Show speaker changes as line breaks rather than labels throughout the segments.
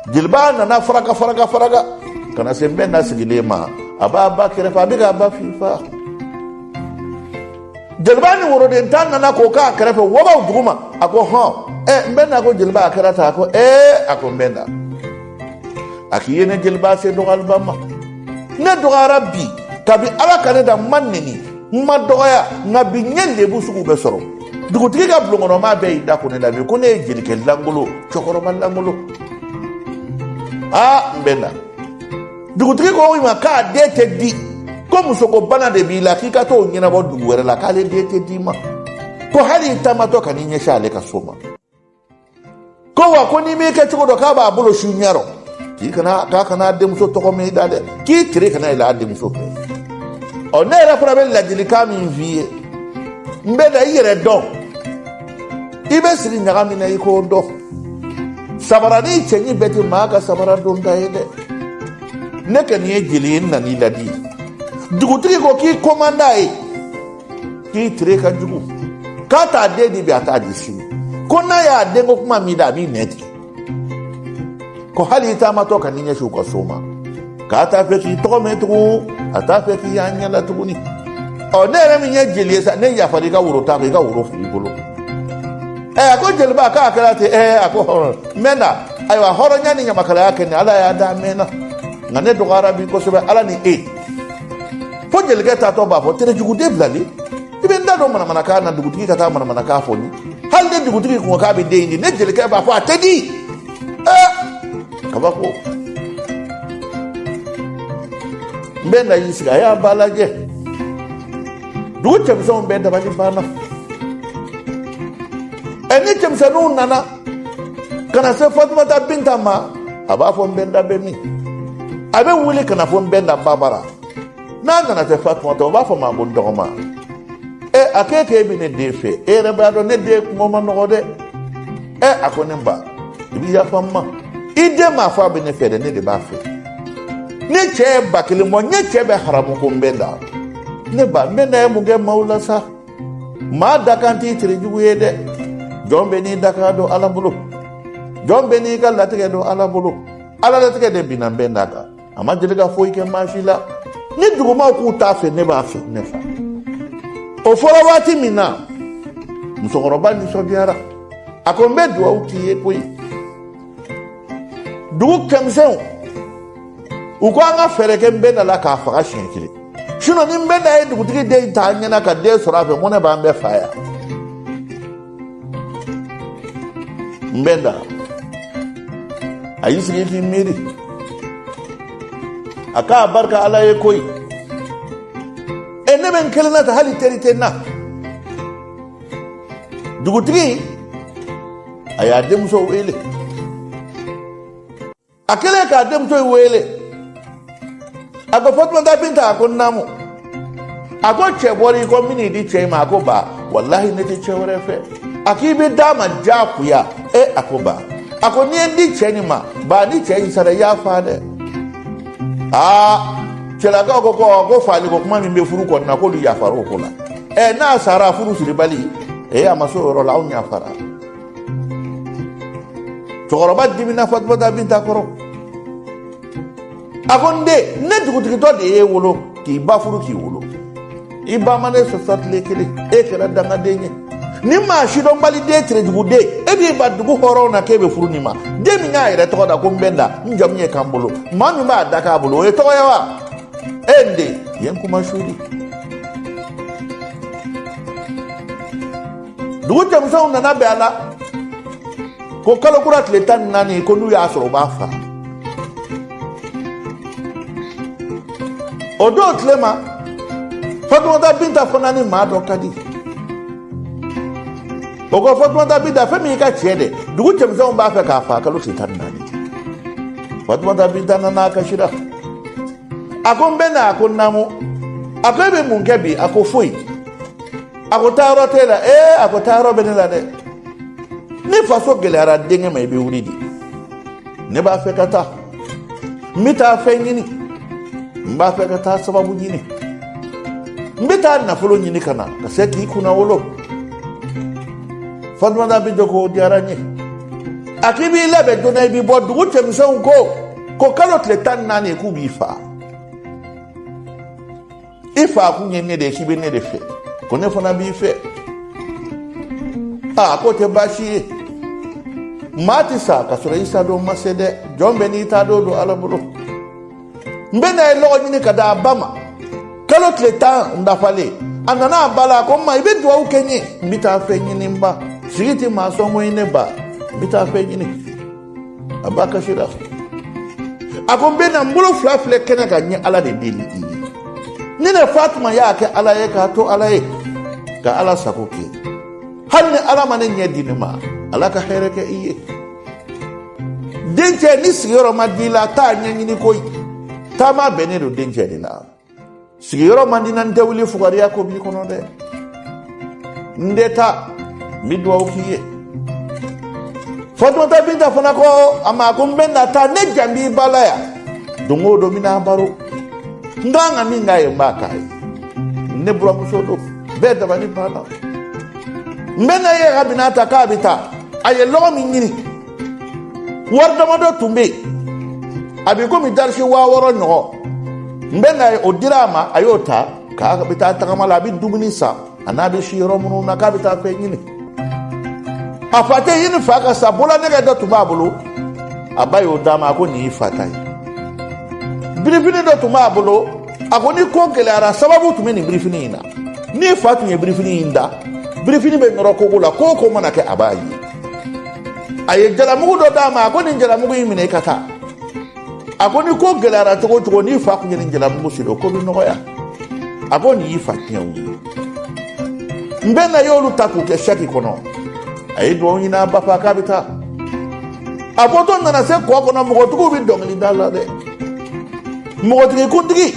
Jeliba nana faraka faraka faraka ka na se Nbɛnda sigilen ma. A b'a ba kɛrɛfɛ, a bɛ k'a ba fifa. Jeliba ni woroden 10 nana k'o k'a kɛrɛfɛ wabaw duguma. A ko hɔn ɛ Nbɛnda ko jeliba a kɛra tan. A ko ee, a ko Nbɛnda, a k'i ye ne jeliba se dɔgɔyaliba ma. Ne dɔgɔyara bi, kabi Ala ka ne da n ma neni, n ma dɔgɔya, nka bi n ye lebu sugu bɛɛ sɔrɔ. Dugutigi ka bulonkɔnɔmaa bɛɛ y'i da ko ne la bi ko ne ye jelikɛ lankolon, cɛkɔrɔba lankolon. Aa Nbɛnda, dugutigi ko i ma k'a den tɛ di, ko musoko bana de b'i la, k'i ka t'o ɲɛnabɔ dugu wɛrɛ la, k'ale den tɛ d'i ma, ko hali i taamatɔ kan'i ɲɛsin ale ka so ma, ko wa ko n'i m'i kɛ cogo dɔn k'a b'a bolo su ɲɛ rɔ k'i kana k'a kana a denmuso tɔgɔ mɛn i da dɛ, k'i tere kana yɛlɛ a denmuso fɛ. Ɔ ne yɛrɛ fana bɛ ladilikan min f'i ye Nbɛnda, i yɛrɛ dɔn, i bɛ sigi ɲaga min na i k'o dɔn. Sabaranin cɛɲi bɛɛ tɛ maa ka sabara donta ye dɛ. Ne kɔni ye jeli ye, n nan'i ladi. Dugutigi ko k'i ko man d'a ye, k'i tere ka jugu, k'a t'a den di bi, a t'a di sini, ko n'a y'a denko kuma min da, a b'i nɛn tigɛ, ko hali i taamatɔ kan'i ɲɛsin u ka so ma, k'a t'a fɛ k'i tɔgɔ mɛn tugun, a t'a fɛ k'i y'an ɲɛ la tuguni. Ɔ ne yɛrɛ min ye jeli ye sa, ne yafara i ka woro ta i ka woro fili i bolo. Ɛ a ko jeliba k'a kɛra ten. Ɛ a ko hɔrɔn n bɛ na. Ayiwa, hɔrɔnya ni ɲamakalaya kɛ nin Ala y'a d'a mɛnna, nka ne dɔgɔyara bi kosɛbɛ, Ala ni e. Fo jelikɛ taatɔ b'a fɔ terejuguden bilalen, i bɛ n da don manamanakan na, dugutigi ka taa manamanakan fɔ ni hali ni dugutigi kun ko k'a bɛ den in di, ne jelikɛ b'a fɔ a tɛ di. Ɛɛ kabako. Nbɛnda y'i sigi, a y'a ba lajɛ. Dugu cɛmisɛnw bɛɛ dabali banna. Ɛ ni cɛmisɛnninw nana ka na se Fatumata Binta ma, a b'a fɔ Nbɛnda bɛ min? A bɛ wuli ka na fo Nbɛnda ba bara. N'a nana se Fatumata, o b'a fɔ ma ko n dɔgɔma. Ɛ a k'e k'e bɛ ne den fɛ, e yɛrɛ b'a dɔn ne den kungo ma nɔgɔ dɛ. Ɛ a ko ne ba, i bɛ yafa n ma, i den m'a fɔ a bɛ ne fɛ dɛ, ne de b'a fɛ. Ni cɛ ye 1000 bɔ, n ye cɛ bɛ haramu ko Nbɛnda. Ne ba, Nbɛnda ye mun kɛ maaw la sa? Maa dakan t'i tere jugu ye dɛ. Jɔn bɛ n'i dakan don Ala bolo, jɔn bɛ n'i ka latigɛ don Ala bolo. Ala latigɛ de binna Nbɛnda kan, a ma deli ka foyi kɛ maa si la. Ni dugumaw k'u t'a fɛ, ne b'a fɛ, ne fa. O fɔra waati min na, musokɔrɔba nisɔndiyara, a ko n bɛ dugawu k'i ye koyi. Dugu cɛmisɛnw u ko an ka fɛɛrɛ kɛ Nbɛnda la k'a faga siɲɛ kelen, sinɔn ni Nbɛnda ye dugutigi den ta ɲɛna ka den sɔrɔ a fɛ, mɔnɛ b'an bɛɛ fa yan. Nbɛnda a y'i sigi k'i miiri, a k'a barika Ala ye koyi. E ne bɛ n kelen na ta, hali teri tɛ n na. Dugutigi a y'a denmuso wele. A kɛlen k'a denmuso in wele, a ko Fatumata Binta, a ko naamu. A ko cɛ bɔra i kɔ, n bɛn'i di cɛ in ma. A ko ba, walahi ne tɛ cɛ wɛrɛ fɛ. A k'i bɛ d'a ma diyagoya. E a ko ba, a ko n'i ye n di cɛ nin ma, ba, ni cɛ in sara i y'a fa dɛ. Aa cɛlakaw ko ko faali ko kuma min bɛ furu kɔnɔna, k'olu yafara o ko la. Ɛ n'a sara furu siribali, ee a ma s'o yɔrɔ la, anw yafara. Cɛkɔrɔba dimina Fatumata Binta kɔrɔ. A ko n den, ne dugutigitɔ de y'e wolo, k'i ba furu k'i wolo, i ba ma ne sɔsɔ tile kelen, e kɛra dangaden ye. Ni maa sidɔnbali den, terejuguden, e b'i ba dugu hɔrɔnw na k'e bɛ furu nin ma. Den min y'a yɛrɛ tɔgɔ da ko Nbɛnda, n jamu ye kan bolo, maa min b'a da k'a bolo, o ye tɔgɔ ye wa? E n den, ye n kuma suli. Dugu cɛmisɛnw nana bɛn a la ko kalo kura tile 14, ko n'u y'a sɔrɔ u b'a fa. O don tile ma, Fatumata Binta fana ni maa dɔ ka di. O ko Fatumata Binta, fɛn min y'i ka cɛ dɛ, dugu cɛmisɛnw b'a fɛ k'a fa kalo tile 14. Fatumata Binta nana, a kasira. A ko n bɛ na. A ko naamu. A ko e bɛ mun kɛ bi? A ko foyi. A ko taayɔrɔ t'e la? Ee a ko taayɔrɔ bɛ ne la dɛ. Ni faso gɛlɛyara denkɛ ma, i bɛ wuli de. Ne b'a fɛ ka taa, n bɛ taa fɛn ɲini, n b'a fɛ ka taa sababu ɲini, n bɛ taa nafolo ɲini ka na ka se k'i kunnawolo. Fatumata Binta ko o diyara n ye. A k'i b'i labɛn joona, i b'i bɔ. Dugu cɛmisɛnw ko ko kalo tile 14 k'u b'i fa. I fa kun ye ne de ye, k'i bɛ ne de fɛ, ko ne fana b'i fɛ. Aa, k'o tɛ baasi ye. Maa tɛ sa ka sɔrɔ i sa don ma se dɛ. Jɔn bɛɛ n'i ta don don Ala bolo. N bɛ na ye lɔgɔ ɲini ka di a ba ma. Kalo tile 10 dafalen, a nana a ba la, a ko n ma, i bɛ dugawu kɛ n ye, n bɛ taa fɛn ɲini. N ba, sigi tɛ maa sɔn ko ye. Ne ba, n bɛ taa fɛn ɲini. A ba kasira. A ko n bɛ na, n bolo fila filɛ kɛnɛ kan, n ye Ala de deli i ye. Ni ne Fatuma y'a kɛ Ala ye, k'a to Ala ye, ka Ala sago kɛ, hali ni Ala ma ne ɲɛ di ne ma, Ala ka hɛrɛ kɛ i ye. Dencɛ, ni sigiyɔrɔ ma di i la, taa ɲɛɲini koyi. Taama bɛnnen don dencɛ de la. Sigiyɔrɔ man di na, n tɛ wuli fugariya ko b'i kɔnɔ dɛ. N tɛ taa, n bɛ dugawu k'i ye. Fatumata Binta fana ko a ma ko n bɛ na taa, ne jan b'i ba la yan. Don o don n bɛna baro, n kan ka min k'a ye, n b'a k'a ye. Ne buramuso don, bɛɛ dabali banna. N bɛ na ye ka bɛna ta k'a bɛ taa. A ye lɔgɔ min ɲini, wari damadɔ tun bɛ yen, a bɛ komi darisi 6000 ɲɔgɔn. N bɛ na ye, o dira a ma, a y'o ta k'a bɛ taa tagama la, a bɛ dumuni san, a n'a bɛ si yɔrɔ minnu na, k'a bɛ taa fɛn ɲini. A fa tɛ ɲini, fa ka sa. Bololanɛgɛ dɔ tun b'a bolo, a ba y'o d'a ma. A ko nin y'i fa ta ye. Birifini dɔ tun b'a bolo, a ko ni ko gɛlɛyara, sababu tun bɛ nin birifini in na. N'i fa tun ye birifini in da, birifini bɛ nɔrɔ kogo la, ko o ko mana kɛ, a b'a ye. A ye jalamugu dɔ d'a ma, a ko nin jalamugu in minɛ, i ka taa. A ko ni ko gɛlɛyara cogo o cogo, n'i fa tun ye nin jalamugu siri, o ko bɛ nɔgɔya. A ko nin y'i fa tiɲɛw ye. N bɛ na y'olu ta k'u kɛ saki kɔnɔ. A ye dugawu ɲini a ba fɛ, k'a bɛ taa. A bɔtɔ nana se kɔ kɔnɔ, mɔgɔtigiw bɛ dɔnkili da la dɛ. Mɔgɔtigi kuntigi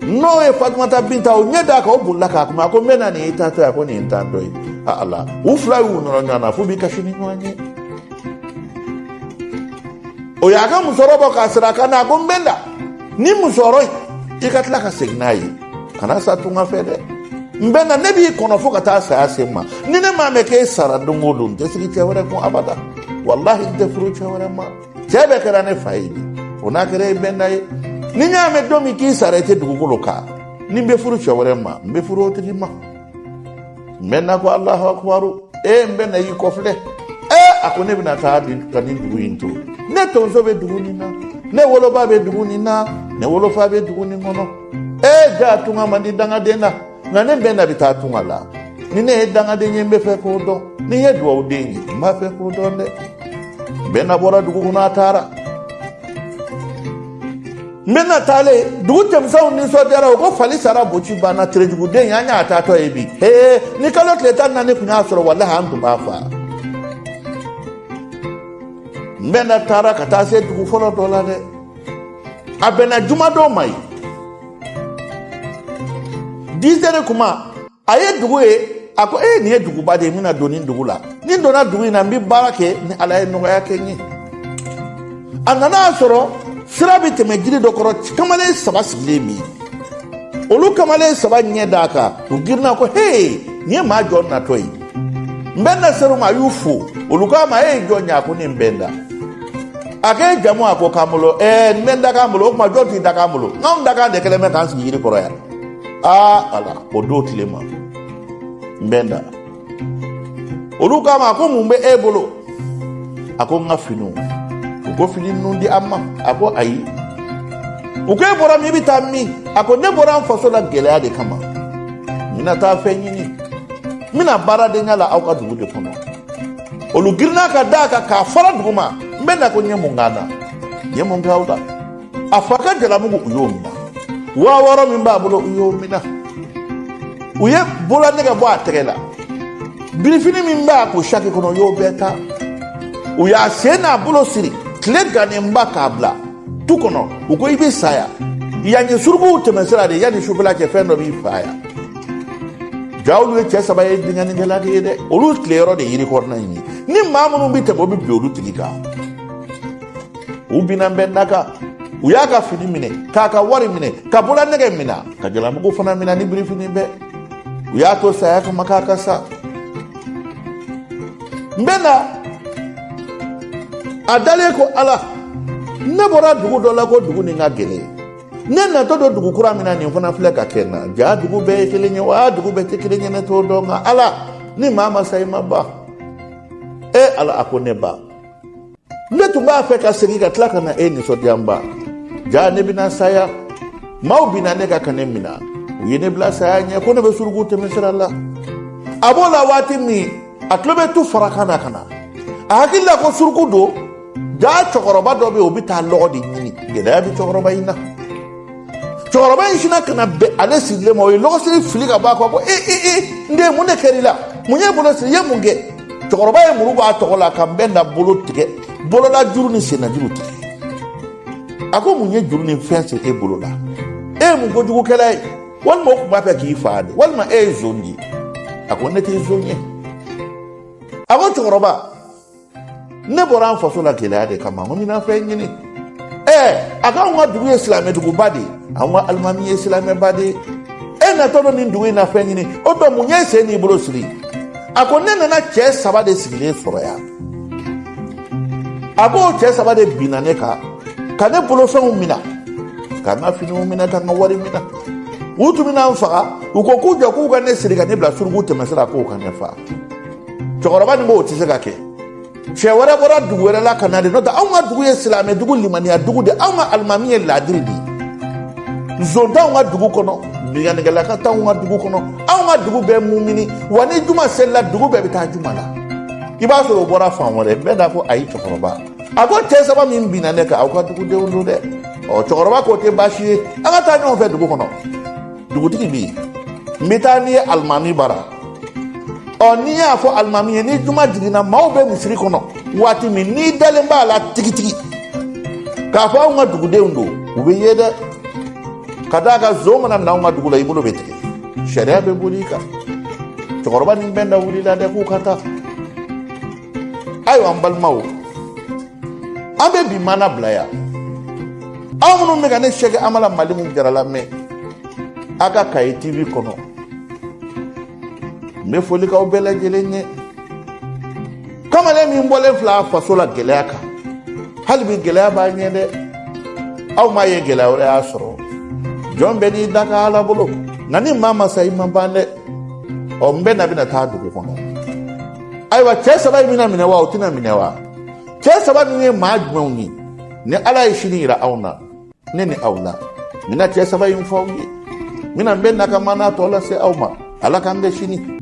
n'o ye Fatumata Binta, o ɲɛ d'a kan, o bolila k'a kuma. A ko n bɛ na, nin y'i taatɔ ye? A ko nin ye n taatɔ ye. A ala, u fila y'u nɔrɔ ɲɔgɔn na f'u b'i kasi ni ɲɔgɔn ye. O y'a ka musɔrɔ bɔ k'a siri a kan na. A ko n bɛ na ni musɔrɔ in, i ka tila ka segin n'a ye, kana sa tunga fɛ dɛ. N bɛ na, ne b'i kɔnɔ fo ka taa saya se n ma. Ni ne m'a mɛn k'e sara don o don, n tɛ sigi cɛ wɛrɛ kun abada. Walahi, n tɛ furu cɛ wɛrɛ ma. Cɛ bɛɛ kɛra ne fa ye bi, o n'a kɛra e bɛnna ye. Ni n y'a mɛn don min k'i sara, i tɛ dugukolo kan, ni n bɛ furu cɛ wɛrɛ ma, n bɛ furu o tigi ma. N bɛ na ko Alahu akubaru. E, n bɛ na y'i kɔfilɛ. E, a ko ne bɛna taa ka nin dugu in to. Ne tonso bɛ dugu nin na, ne woloba bɛ dugu nin na, ne wolofa bɛ dugu nin kɔnɔ. E ja, tunga man di dangaden na, nka ne bɛ na bɛ taa tunga la. Ni ne ye dangaden ye, n bɛ fɛ k'o dɔn. Ni n ye dugawuden ye, n b'a fɛ k'o dɔn dɛ. N bɛ na bɔra dugu kɔnɔ, a taara. N bɛ na taalen, dugu cɛmisɛnw nisɔndiyara. O ko fali sara, boci banna, terejuguden an y'a taatɔ ye bi. Hee, ni kalo tile 14 tun y'a sɔrɔ, walahi an tun b'a fa. N bɛ na taara ka taa se dugu fɔlɔ dɔ la dɛ. A bɛnna jumadon ma ye, 10 heures kuma. A ye dugu ye, a ko e, nin ye duguba de ye, n bɛna don nin dugu la. Ni n donna dugu in na, n bɛ baara kɛ ni Ala ye nɔgɔya kɛ n ye. A nana a sɔrɔ sira bɛ tɛmɛ jiri dɔ kɔrɔ, kamalen saba sigilen bɛ yen. Olu kamalen saba ɲɛ d'a kan, u girinna ko he, nin ye maa jɔn natɔ ye? N bɛ na ser'u ma, a y'u fo. Olu k'a ma, e ye jɔn ye? A ko ne n bɛ n da. A k'e jamu? A ko k'an bolo. Ɛɛ, n bɛ n da k'an bolo. O tuma jɔn t'i da k'an bolo? N'anw dakan de kɛlen bɛ k'an sigi yiri kɔrɔ yan. Aa ala, o don tile ma, n bɛ n da. Olu k'a ma ko mun bɛ e bolo? A ko n ka finiw. U ko fini ninnu di an ma. A ko ayi. U ko e bɔra min, i bɛ taa min? A ko ne bɔra n faso la gɛlɛya de kama, n bɛna taa fɛn ɲini, n bɛna baaradenya la aw ka dugu de kɔnɔ. Olu girinna ka d'a kan k'a fara dugu ma. N bɛ na ko n ye mun k'an na, n ye mun kɛ aw la? A fa ka jalamugu, u y'o minɛ. 6000 min b'a bolo, u y'o minɛ. U ye bololanɛgɛ bɔ a tɛgɛ la. Birifini min b'a kun saki kɔnɔ, u y'o bɛɛ ta. U y'a sen n'a bolo siri tile gannenba k'a bila tu kɔnɔ. U ko i bɛ sa yan. Yan ye surukuw tɛmɛsira de ye, yanni sufɛla cɛ, fɛn dɔ b'i fa yan. Ja, olu ye cɛ saba ye, binkannikɛla de ye dɛ. Olu tileyɔrɔ de yiri kɔrɔna in ye. Ni maa minnu bɛ tɛmɛ, o bɛ bin olu tigi kan. U binna n bɛ kan, u y'a ka fini minɛ, k'a ka wari minɛ, ka bololanɛgɛ minɛ, ka jalamugu fana minɛ ni birifini bɛɛ. U y'a to saya kama k'a ka sa. N bɛ na A dalen ko ala, ne bɔra dugu dɔ la ko dugu nin ka gɛlɛn, ne natɔ don dugu kura min na, nin fana filɛ ka kɛ n na. Ja dugu bɛɛ ye kelen ye wa? Dugu bɛɛ tɛ kelen ye, ne t'o dɔn. Nka ala, ni maa ma sa, i ma ban. E ala, a ko ne ba, ne tun b'a fɛ ka segin ka tila ka na e nisɔndiya n ba. Ja ne bɛna saya, maaw binna ne kan ka ne minɛ, u ye ne bila saya ɲɛ ko ne bɛ suruku tɛmɛ sira la. A b'o la waati min, a tulo bɛ tu farakan na ka na, a hakili la ko suruku don. Ja cɛkɔrɔba dɔ bɛ yen, o bɛ taa lɔgɔ de ɲini. Gɛlɛya bɛ cɛkɔrɔba in na. Cɛkɔrɔba in sinna ka na bɛn ale sigilen ma, o ye lɔgɔsiri fili ka bɔ a kɔ ko e e e, n den, mun de kɛra i la? Mun y'e bolo siri? I ye mun kɛ? Cɛkɔrɔba ye muru bɔ a tɔgɔ la ka Nbɛnda bolo tigɛ, bolola juru ni senna juru tigɛ. A ko mun ye juru ni fɛn siri e bolo la? E ye mun kojugukɛla ye? Walima o tun b'a fɛ k'i fa de? Walima e ye zon de ye? A ko ne tɛ zon ye. A ko cɛkɔrɔba, ne bɔra an faso la gɛlɛya de kama, n ko n bɛna fɛn ɲini. A k'anw ka dugu ye silamɛduguba de ye, anw ka alimami ye silamɛba de ye. E natɔ don nin dugu in na fɛn ɲini, o tɔ mun ye sen n'i bolo siri? A ko ne nana cɛ saba de sigilen sɔrɔ yan. A ko o cɛ saba de binna ne kan ka ne bolofɛnw minɛ, ka n ka finiw minɛ, ka n ka wari minɛ. U tun bɛna n faga. U ko k'u jɔ, k'u ka ne siri ka ne bila suruku tɛmɛsira, k'o ka ne faga. Cɛkɔrɔba nin ko o tɛ se ka kɛ. Cɛ wɛrɛ bɔra dugu wɛrɛ la ka na de, n'o tɛ anw ka dugu ye silamɛ dugu, limaniya dugu de, anw ka alimami ye laadiri de ye. Zon t'anw ka dugu kɔnɔ, binkannikɛla ka t'anw ka dugu kɔnɔ, anw ka dugu bɛɛ mumini wa. Ni juma selila, dugu bɛɛ bɛ taa juma la. I b'a sɔrɔ o bɔra fan wɛrɛ bɛɛ n'a ko ayi. Cɛkɔrɔba a ko cɛ saba min binna ne kan, aw ka dugudenw don dɛ. Ɔ, cɛkɔrɔba k'o tɛ baasi ye, an ka taa ɲɔgɔn fɛ dugu kɔnɔ. Dugutigi bɛ yen, n bɛ taa n'i ye alimami bara. Ɔ, n'i y'a fɔ alimami ye, ni juma jiginna, maaw bɛ misiri kɔnɔ waati min, n'i dalen b'a la tigitigi k'a fɔ anw ka dugudenw don, u bɛ ye dɛ. Ka d'a kan zon mana na anw ka dugu la, i bolo bɛ tigɛ, sariya bɛ boli i kan. Cɛkɔrɔba ni Bɛnda wulila dɛ k'u ka taa. Ayiwa, n balimaw, an bɛ bi maana bila yan. Aw minnu bɛ ka ne Sɛki Amala Malimu Jara lamɛn a ka Kaye TV kɔnɔ, n bɛ foli k'aw bɛɛ lajɛlen ye. Kamalen min bɔlen filɛ a faso la gɛlɛya kan, hali bi gɛlɛya b'a ɲɛ dɛ. Aw m'a ye gɛlɛya wɛrɛ y'a sɔrɔ. Jɔn bɛɛ n'i da ka ala bolo, nka ni maa ma sa, i ma ban dɛ. Ɔ, n bɛ na bɛna taa dugu kɔnɔ. Ayiwa, cɛ saba in bɛna minɛ wa, o tɛna minɛ wa? Cɛ saba ninnu ye maa jumɛnw ye? Ni ala ye sini yira aw na, ne ni aw la, n bɛna cɛ saba in fɔ aw ye. N bɛna n bɛ na ka maana tɔ lase aw ma. Ala k'an bɛn sini.